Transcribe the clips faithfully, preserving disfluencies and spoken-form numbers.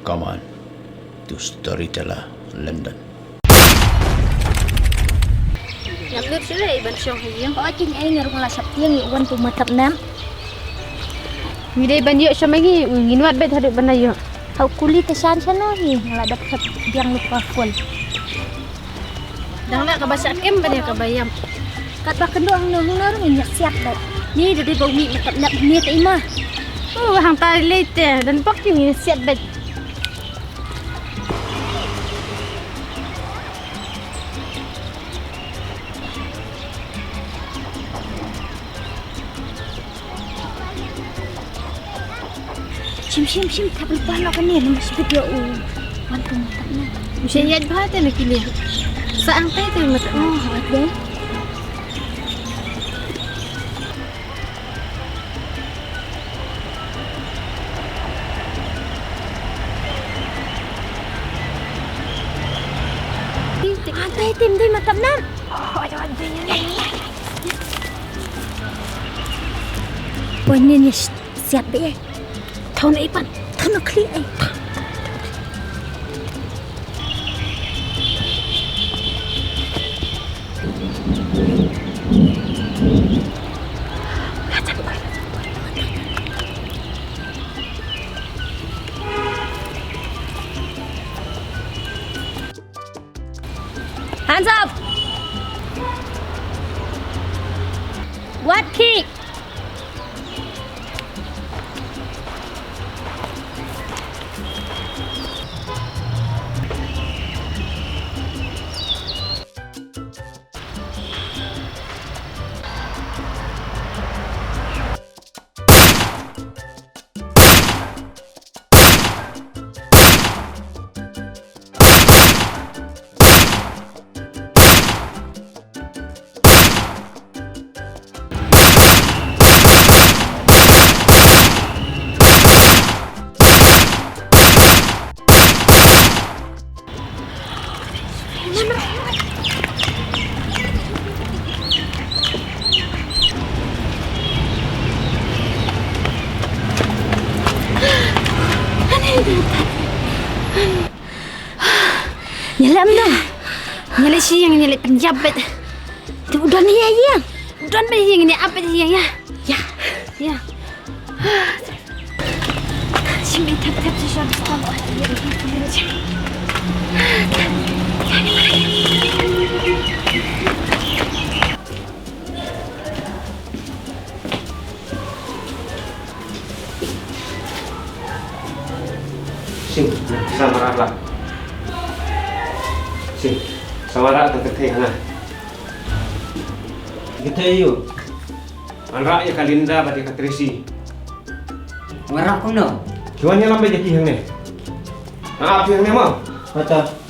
Come on to Storyteller London. Ngam dur shuh lei ban shong ha ïing. Hooid, kin ei nga ruh nga la sheptieng ïa u wan tu matap nam. Ngi dei ban ïoh shong ma ngi, u ngin wad beit haduh ban ïoh. Hau kuli ka shan shano hi, nga la dap khap biang lupa full. Dang na kaba shah kem ba dei kaba ïam. Katba kynduh hangno hangno ruh ngin ïa siat beit. Ni da dei ba u mih matap nap ni te ima. Oh, hangta lei te, dan pok ki ngin ïa siat beit. Shim, shim, shim, thap lypa noh kane, namar shibit ïa u wan tu matap na. U sha ïaid bha te na kine. Sa ang tai te matap na. Oh, hooid de. Ang tai te, ym dei matap na. Oh, hooid, hooid de. Poi ne ne, shh, siat beit eh. Thaw na i pan, thaw na khlieh eh. Hands up! What kick? Ngi lem noh. Ngi leh shi ïing, ngi leh pynïap beit. Tu u don ïa ïing. U don beit ïing, ngi ap beit ïing ïa. Ïa. Ïa. Shi mi thep thep shi shon. Sing, sa marah lah. Sing, sa marah ka kynthei hana. Kynthei ïu. Wanrah ïa ka Linda bad ïa ka Tracy. Wanrah kumno? Ki wan ïalam bad ïa ki hangne. Nga ap ki hangne mo. Hata.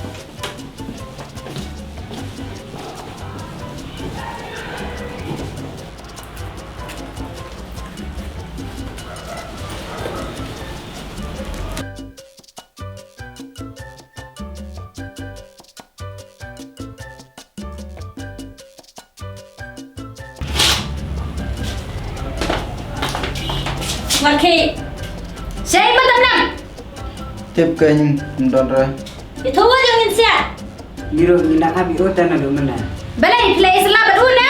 Laki. Sei ba tam nang. Tip ka, ngin don re. Itu wa jong ngin sia. Ngi ruh ngi nang ap ïa uta naduh mynne. Balei phi la ïa sla bad u ne?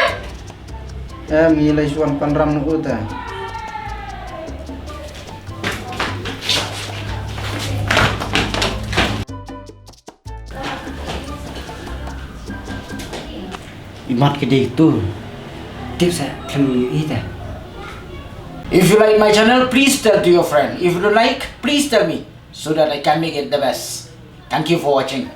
Em, ngi la ïa shu wan panram na uta. Imat ki dei tu. Tip sa khlem ïa ita. If you like my channel, please tell to your friend. If you don't like, please tell me so that I can make it the best. Thank you for watching.